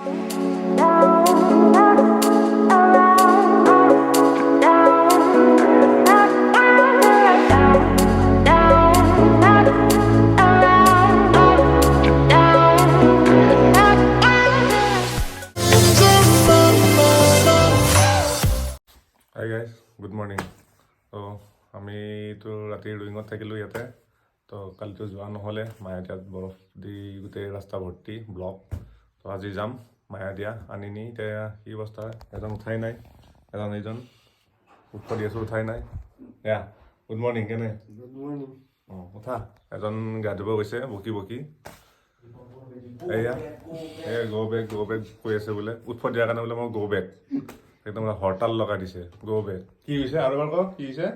Down, down, around, down, down. Hi guys, good morning. তো আমিতো ৰাতি ৰয়িঙত থাকিলোঁ ইয়াতে। তো কালিতো যোৱা নহ'লে, মায়াদিয়াত বৰফ দি গোটেই ৰাস্তা ভৰ্তি ব্লক। তো আজি যাম মায়াদিয়া, আনিনি। এতিয়া কি অৱস্থা, এজন উঠাই নাই, এজন এইজন উঠব দি আছোঁ, উঠাই নাই। এয়া গুড মৰ্ণিং, কেনে? Good morning. অঁ, উঠা। এজন গা ধুব গৈছে বকি বকি। এয়া এই গ' বেক, গ' বেক কৈ আছে বোলে। উঠব দিয়াৰ কাৰণে বোলে মই গ' বেক, একদম হৰতাল লগাই দিছে, গ' বেক। কি হৈছে আৰু এবাৰ ক, কি হৈছে?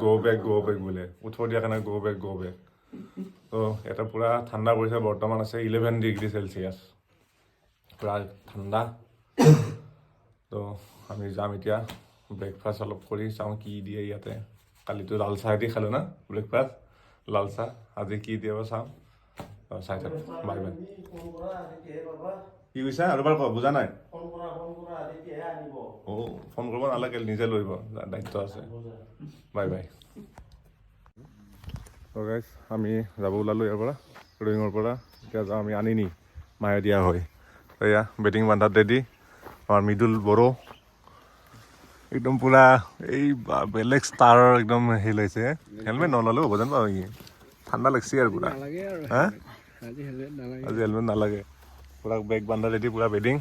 গ' বেক, গ' বেক বোলে, উঠব দিয়াৰ কাৰণে গ' বেক, গ' বেক। তো ইয়াতে পূৰা ঠাণ্ডা পৰিছে, বৰ্তমান আছে 11 ডিগ্ৰী চেলচিয়াছ, পূৰা ঠাণ্ডা। তো আমি যাম এতিয়া, ব্ৰেকফাষ্ট অলপ কৰি চাওঁ কি দিয়ে ইয়াতে। কালিতো লাল চাহ দি খালোঁ না ব্ৰেকফাষ্ট, লাল চাহ। আজি কি দিয়ে বা চাওঁ। তো চাই থাক, বাই বাই। কি কৈছা আৰু এবাৰ ক, বুজা নাই। অ', ফোন কৰিব নালাগে, নিজে লৈ আহিব, দায়িত্ব আছে। Bye bye. তো গাইজ, আমি যাব ওলালোঁ ইয়াৰ পৰা, ৰয়িঙৰ পৰা। এতিয়া যাওঁ আমি আনিনি, মায়াদিয়া হয়। তো এয়া বেডিং বান্ধাত ৰেডি আমাৰ মৃদুল বড়ো, একদম পূৰা এই বেলেগ ষ্টাৰৰ একদম হেৰি লৈছে। হেলমেট নল'লেও হ'ব যেন পাওঁ নেকি, ঠাণ্ডা লাগছে আৰু পূৰা। নালাগে আৰু। হা? আজি হেলমেট নালাগে। আজি হেলমেট নালাগে। পূৰা বেগ বান্ধা ৰেডি, পূৰা বেডিং,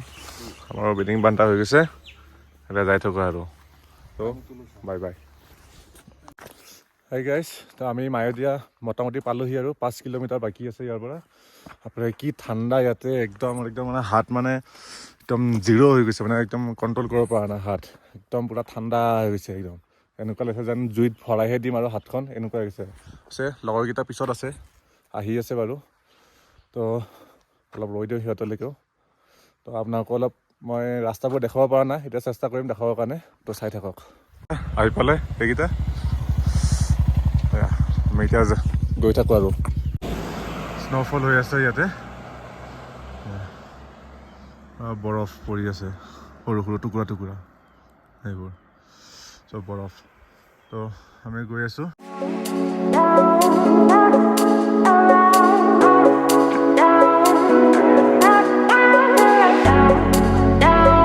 আমাৰ বেডিং বান্ধা হৈ গৈছে। এতিয়া যাই থাকোঁ আৰু। তো বাই বাই। হাই গাইছ, তো আমি মায়দিয়া মোটামুটি পালোহি আৰু 5 কিলোমিটাৰ বাকী আছে ইয়াৰ পৰা। আপোনাৰ কি ঠাণ্ডা ইয়াতে, একদম একদম মানে হাত মানে একদম জিৰ' হৈ গৈছে, মানে একদম কণ্ট্ৰল কৰিব পৰা নাই হাত, একদম পূৰা ঠাণ্ডা হৈ গৈছে। একদম এনেকুৱা লাগিছে যেন জুইত ভৰাইহে দিম আৰু হাতখন, এনেকুৱা হৈছে। আছে লগৰকেইটা পিছত আছে, আহি আছে বাৰু। তো অলপ ৰৈ দিওঁ সিহঁতলৈকেও। তো আপোনালোকক অলপ মই ৰাস্তাবোৰ দেখুৱাব পৰা নাই এতিয়া, চেষ্টা কৰিম দেখুৱাবৰ কাৰণে। তো চাই থাকক। আহি পালে সেইকেইটা। এয়া, আমি এতিয়া গৈ থাকোঁ আৰু। স্ন'ফল হৈ আছে ইয়াতে। এয়া, বৰফ পৰি আছে, সৰু সৰু টুকুৰা টুকুৰা, সেইবোৰ চব বৰফ। তো আমি গৈ আছোঁ। Down, around, down, down, down, around, down, down.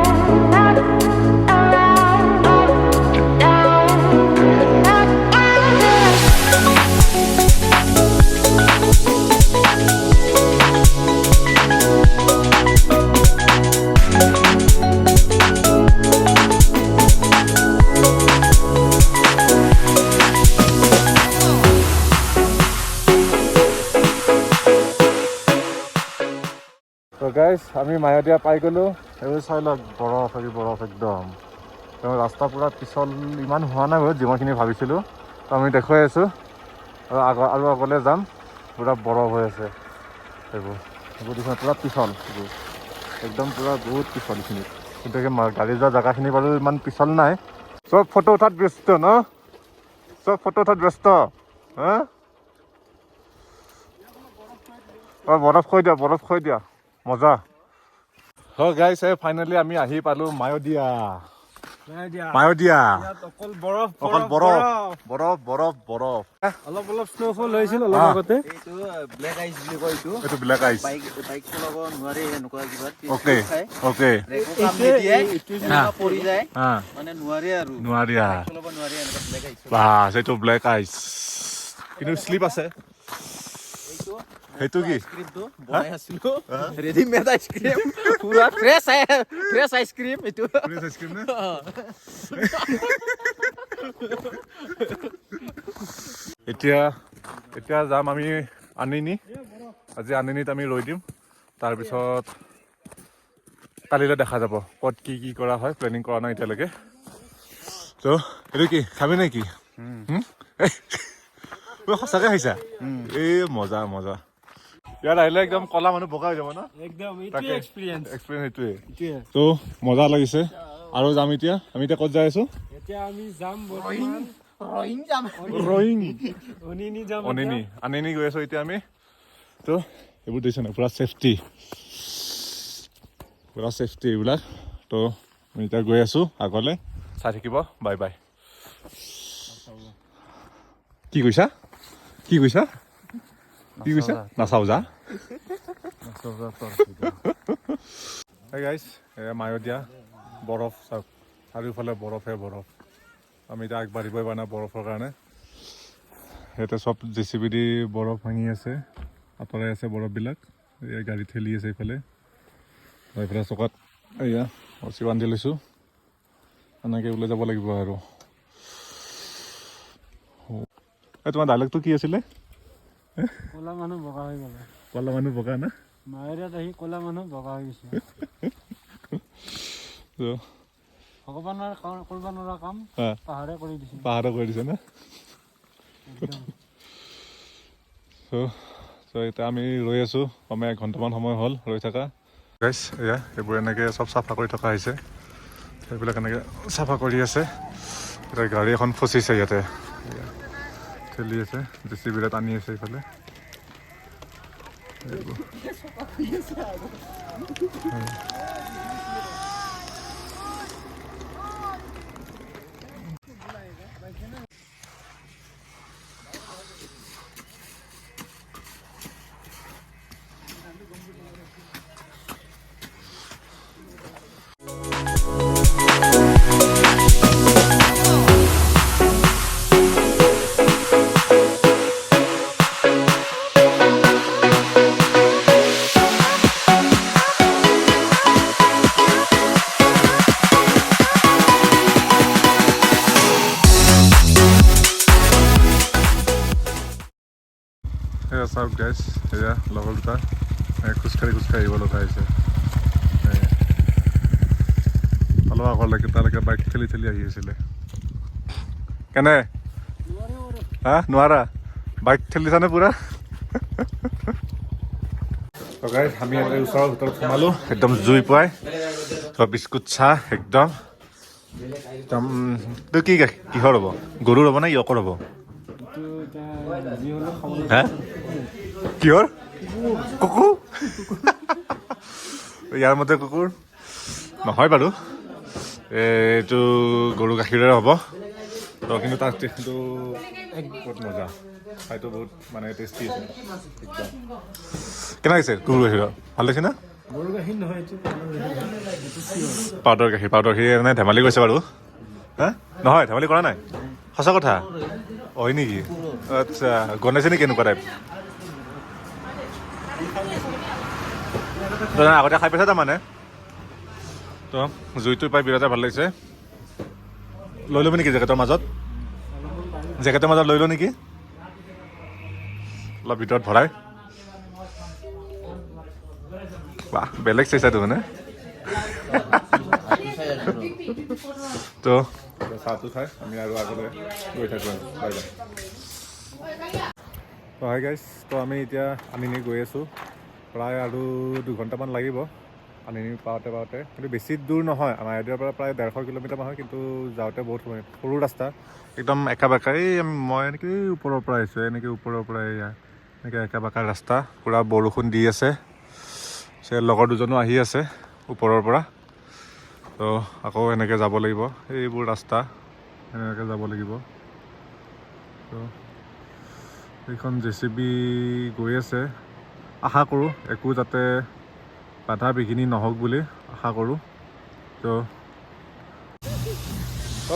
তো গাইজ, আমি মায়দিয়া পাই গ'লোঁ। এইবোৰ চাই লওক, বৰফ, এই বৰফ একদম। তো ৰাস্তা পূৰা পিছল, ইমান হোৱা নাই বাৰু যিমানখিনি ভাবিছিলোঁ। তো আমি দেখুৱাই আছোঁ আৰু আৰু আগলৈ যাম। পূৰা বৰফ হৈ আছে সেইবোৰ। সেইবোৰ দেখোন পূৰা পিছল, সেইবোৰ একদম পূৰা বহুত পিছল এইখিনিত। কিন্তু এই গাড়ী যোৱা জেগাখিনি বাৰু ইমান পিছল নাই। চব ফটো উঠাত ব্যস্ত ন, চব ফটো উঠাত ব্যস্ত। হা, অঁ, বৰফ খৈ দিয়া, বৰফ খৈ দিয়া, মজা। হয় গাইছ, এই ফাইনেলি আমি আহি পালো মায়দিয়া। মায়দিয়া। ইয়াত অকল বৰফ। অকল বৰফ, বৰফ, বৰফ, বৰফ। অলপ অলপ স্ন'ফল হৈছিল অলপ আগতে। এইটো ব্লেক আইচ বুলি কয় এইটো। এইটো ব্লেক আইচ। বাইক বাইক চলাব নোৱাৰি সেনেকুৱা কিবা অ'কে খাই। ব্ৰেকো কাম নিদিয়ে, এনেকুৱা পৰি যায়। মানে নোৱাৰি আৰু। নোৱাৰি। চলাব নোৱাৰি এনেকুৱা ব্লেক আইচ। বাছ, এইটো ব্লেক আইচ, কিন্তু শ্লিপ আছে। এইটো সেইটো কি? আইচক্ৰীমটো বনাই আছিলো, ৰেডিমেড আইচক্ৰীম, পুৰা ফ্ৰেছ ফ্ৰেছ আইচক্ৰীম এইটো। ফ্ৰেছ আইচক্ৰীম নে? এতিয়া এতিয়া যাম আমি আনিনি। আজি আনিনিত আমি ৰৈ দিম, তাৰপিছত কালিলৈ দেখা যাব ক'ত কি কি কৰা হয়। প্লেনিং কৰা নাই এতিয়ালৈকে। ত' এইটো কি খাবি নেকি? হুম? এই, ঐ, সঁচাকে খাইছা? এই মজা মজা। ইয়াত আহিলে একদম ক'লা মানুহ বগা হৈ যাব ন? একদম। তাকে। এইটোৱে এক্সপিৰিয়েঞ্চ। এক্সপিৰিয়েঞ্চ সেইটোৱে। এইটোৱে। ত' মজা লাগিছে আৰু যাম। এতিয়া আমি এতিয়া ক'ত যাই আছো? এতিয়া আমি যাম বৰ্তমান ৰয়িং যাম। ৰয়িং। অনিনি যাম। অনিনি, আনিনি গৈ আছো এতিয়া আমি। তো এইবোৰ দিছে নাই, পূৰা ছেফটি, পূৰা ছেফটি এইবিলাক। তো আমি এতিয়া গৈ আছোঁ আগলৈ, চাই থাকিব। Bye bye. কি কৈছা? কি কৈছা? কি কৈছা? নাচাওঁ যা। গাইছ, এয়া মায়দিয়া বৰফ চাওক, চাৰিওফালে বৰফে বৰফ। আমি এতিয়া আগবাঢ়িবই পৰা নাই বৰফৰ কাৰণে। ইয়াতে চব জেচিবি দি বৰফ ভাঙি আছে, আঁতৰাই আছে বৰফবিলাক। এয়া গাড়ী ঠেলি আছে এইফালে। আৰু এইফালে চকাত এয়া ৰছী বান্ধি লৈছোঁ, এনেকৈ ওলাই যাব লাগিব আৰু। এই তোমাৰ ডাইলগটো কি আছিলে? ক'লা মানুহ বগা হৈ গ'লে। ক'লা মানুহ বগা না। মায়েৰিয়াত আহি ক'লা মানুহ বগা হৈ গৈছে। তো ভগৱানৰ কৰিব নোৱাৰা কাম পাহাৰে কৰি দিছে। পাহাৰে কৰি দিছে না। একদম। চ' এতিয়া আমি ৰৈ আছোঁ, কমে 1 ঘণ্টামান সময় হ'ল ৰৈ থকা। গাইছ, এয়া এইবোৰ এনেকৈ চব চাফা কৰি থকা হৈছে, সেইবিলাক এনেকৈ চাফা কৰি আছে। এতিয়া গাড়ী এখন ফচিছে ইয়াতে, এয়া ঠেলি আছে, জেচিবিৰে টানি আছে এইফালে। এইবোৰ। এয়া চাওক গাইছ, এয়া লগৰ দুটা খোজকাঢ়ি খোজকাঢ়ি আহিব লগা হৈছে। এয়া। অলপ আগলৈকে তালৈকে বাইক ঠেলি ঠেলি আহি আছিলে। কেনে হা? নোৱাৰা? বাইক ঠেলিছানে পুৰা? তো গাইছ, আমি ইয়াতে ওচৰৰ ভিতৰত সোমালোঁ, একদম জুই পুৱাই তো বিস্কুট চাহ একদম একদম। এইটো কি গাখীৰ কিহৰ হ'ব? গৰুৰ হ'ব নে ইয়কৰ হ'ব? এইটো এতিয়া যি হ'লেও খাবলৈ। হা, কিহৰ? কুকুৰ? ইয়াৰ মতে কুকুৰ নহয় বাৰু, এইটো গৰু গাখীৰেৰে হ'ব। তো কিন্তু তাৰ টেষ্টটো বহুত মজা, খাইতো বহুত মানে টেষ্টি আছে একদম। কেনে লাগিছে গৰু গাখীৰৰ? ভাল লাগিছে না? গৰু গাখীৰ নহয়, এইটো পাউদাৰ গাখীৰ, এইটো পিয়ৰ। পাউডাৰ গাখীৰ, পাউডাৰ গাখীৰ। এনে ধেমালি কৰিছে বাৰু? হা, নহয়, ধেমালি কৰা নাই, সঁচা কথা হয় নেকি? আচ্ছা, গনাইছে নেকি? কেনেকুৱা টাইপ? তই আগতে খাই পাইছা তাৰমানে? তো জুইটো পাই বিৰাটে ভাল লাগিছে। লৈ ল'বি নেকি জেকেটৰ মাজত? জেকেটৰ মাজত লৈ ল নেকি অলপ ভিতৰত ভৰাই? বাহ, বেলেগ চাইছাটো মানে। তো চাহটো খাই আমি আৰু আগলৈ গৈ থাকোঁ আৰু। Bye bye. তো হাই গাইছ, তো আমি এতিয়া আনিনি গৈ আছোঁ। প্ৰায় আৰু 2 ঘণ্টামান লাগিব আনিনি পাওঁতে পাওঁতে। কিন্তু বেছি দূৰ নহয়, আমাৰ ইয়াৰ পৰা প্ৰায় 150 কিলোমিটাৰমান হয়। কিন্তু যাওঁতে বহুত সময়, সৰু ৰাস্তা, একদম একা বেকা। এই মই এনেকৈ ওপৰৰ পৰা আহিছোঁ, এনেকৈ ওপৰৰ পৰা এয়া এনেকৈ একা বেকা ৰাস্তা, পূৰা বৰষুণ দি আছে। পিছে লগৰ দুজনো আহি আছে ওপৰৰ পৰা। তো আকৌ এনেকৈ যাব লাগিব, এইবোৰ ৰাস্তা এনেকৈ যাব লাগিব। তো এইখন জেচিবি গৈ আছে, আশা কৰোঁ একো যাতে বাধা বিঘিনি নহওক বুলি আশা কৰোঁ। তো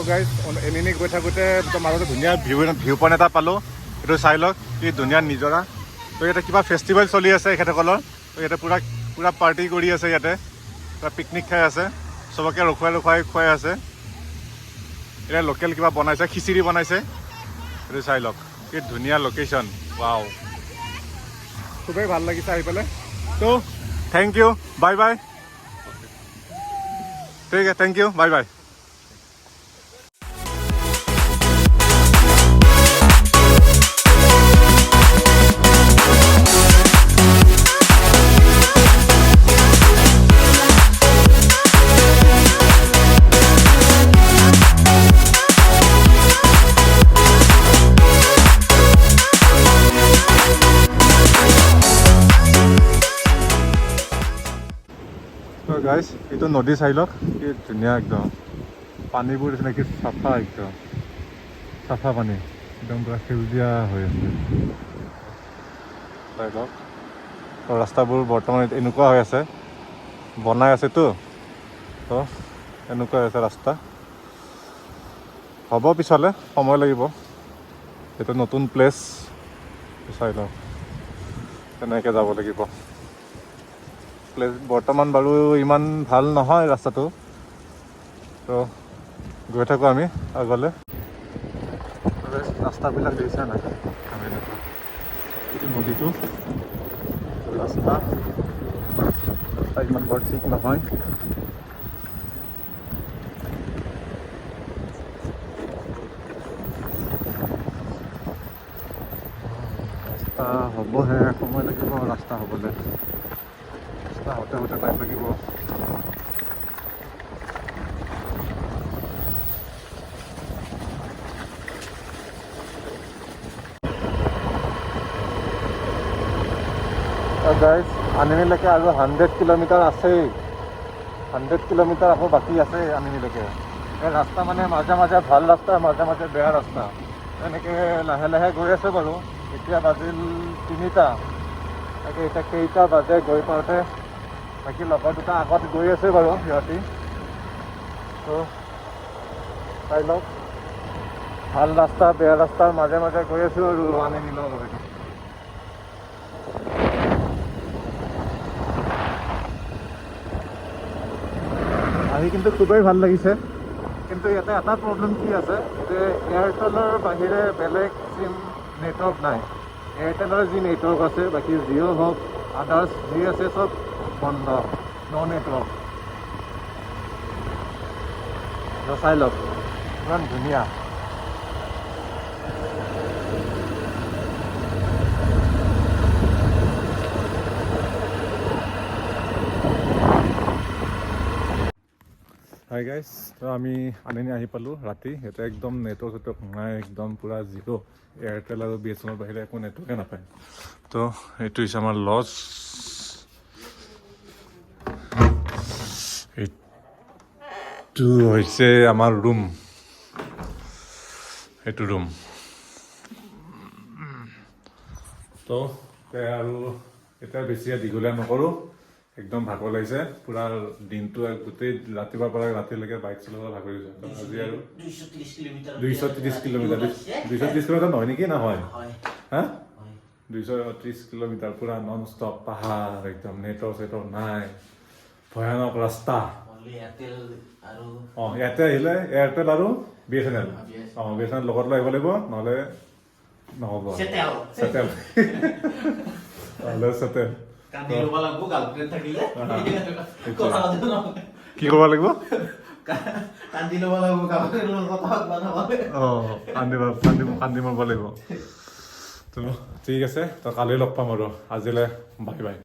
গাইজ, এনেই গৈ থাকোঁতে একদম মাজতে ধুনীয়া ভিউ ভিউ পইণ্ট এটা পালোঁ। এইটো চাই লওক, কি ধুনীয়া নিজৰা। তো ইয়াতে কিবা ফেষ্টিভেল চলি আছে এখেতসকলৰ। তো ইয়াতে পূৰা পূৰা পাৰ্টি কৰি আছে, ইয়াতে পূৰা পিকনিক খাই আছে, চবকে ৰখুৱাই ৰখুৱাই খুৱাই আছে। এতিয়া লোকেল কিবা বনাইছে, খিচিৰি বনাইছে। এইটো চাই লওক, কি ধুনীয়া লোকেশ্যন, ৱাও! খুবেই ভাল লাগিছে আহি পেলাই। তো thank U, bye bye. ঠিক আছে, thank U, bye bye. Guys, এইটো নদী চাই লওক, কি ধুনীয়া একদম। পানীবোৰ তেনেকৈ চাফা, একদম চাফা পানী, একদম পূৰা সেউজীয়া হৈ আছে। চাই লওক। তো ৰাস্তাবোৰ বৰ্তমান এনেকুৱা হৈ আছে, বনাই আছেতো, তো এনেকুৱা হৈ আছে ৰাস্তা। হ'ব, পিছলৈ সময় লাগিব। এইটো নতুন প্লেচ, চাই লওক, তেনেকৈ যাব লাগিব। প্লেচ বৰ্তমান বাৰু ইমান ভাল নহয় ৰাস্তাটো। তো গৈ থাকোঁ আমি আগলৈ। ৰাস্তাবিলাক দেখিছা নাই? আমি এনেকুৱা, এইটো নদীটো, ৰাস্তা ৰাস্তা ইমান বৰ ঠিক নহয়। ৰাস্তা হ'বহে, সময় লাগিব ৰাস্তা হ'বলৈ। ৰাস্তা হওঁতে হওঁতে টাইম লাগিব। গাইজ, আনিনিলৈকে আৰু 100 কিলোমিটাৰ আছেই। 100 কিলোমিটাৰ আকৌ বাকী আছে আনিনিলৈকে। এই ৰাস্তা মানে মাজে মাজে ভাল ৰাস্তা, মাজে মাজে বেয়া ৰাস্তা, এনেকৈ লাহে লাহে গৈ আছে বাৰু। এতিয়া বাজিল 3টা। তাকে এতিয়া কেইটা বাজে গৈ পাওঁতে? বাকী লগৰ দুটা আগত গৈ আছে বাৰু সিহঁতি। তো চাই লওক, ভাল ৰাস্তা বেয়া ৰাস্তাৰ মাজে মাজে গৈ আছোঁ আৰু আনিনিলৈ। আহি কিন্তু খুবেই ভাল লাগিছে। কিন্তু ইয়াতে এটা প্ৰব্লেম কি আছে যে এয়াৰটেলৰ বাহিৰে বেলেগ চিম নেটৱৰ্ক নাই। এয়াৰটেলৰ যি নেটৱৰ্ক আছে, বাকী জিঅ' হওক, আদাৰ্ছ যি আছে, চব বন্ধ, ন' নেটৱৰ্ক। চাই লওক, ইমান ধুনীয়া। হাই গাইজ, তো আমি আনিনি আহি পালোঁ ৰাতি। ইয়াতে একদম নেটৱৰ্ক চেটৱৰ্ক নাই, একদম পূৰা জিৰ'। এয়াৰটেল আৰু বিএছএনএলৰ বাহিৰে একো নেটৱৰ্কে নাপায়। তো এইটো হৈছে আমাৰ লজ, এইটো হৈছে আমাৰ ৰুম, এইটো ৰুম। তো আৰু এতিয়া বেছি দীঘলীয়া নকৰোঁ, একদম ভাগৰ লাগিছে। পূৰা দিনটো, গোটেই ৰাতিপুৱাৰ পৰা ৰাতিলৈকে বাইক চলাব ভাগৰি গৈছে। তো আজি আৰু 230 কিলোমিটাৰ। 230 কিলোমিটাৰ, 230 কিলোমিটাৰ নহয় নেকি? নহয়। হয়। হা? হয়। 230 কিলোমিটাৰ পূৰা নন ষ্টপ পাহাৰ, একদম নেটৱৰ্ক চেটৱৰ্ক নাই, ভয়ানক ৰাস্তা। অনলি এয়াৰটেল আৰু অঁ, ইয়াতে আহিলে এয়াৰটেল আৰু বিএছএনএল। BSNL। অঁ, বিএছএনএল লগত লৈ আহিব লাগিব, নহ'লে নহ'ব। চেটেল। চেটেল, নহ'লে চেটেল। কান্দি ল'ব লাগিব গাৰ্লফ্ৰেণ্ড থাকিলে, কথা পাতিব নহ'লে। কি কৰিব লাগিব? কান্দি ল'ব লাগিব গাৰ্লফ্ৰেণ্ডৰ লগত কথা পাতিব নহ'লে। অঁ, কান্দিব, কান্দি কান্দি মৰিব লাগিব। তো ঠিক আছে, তো কালি লগ পাম আৰু আজিলৈ বাই বাই।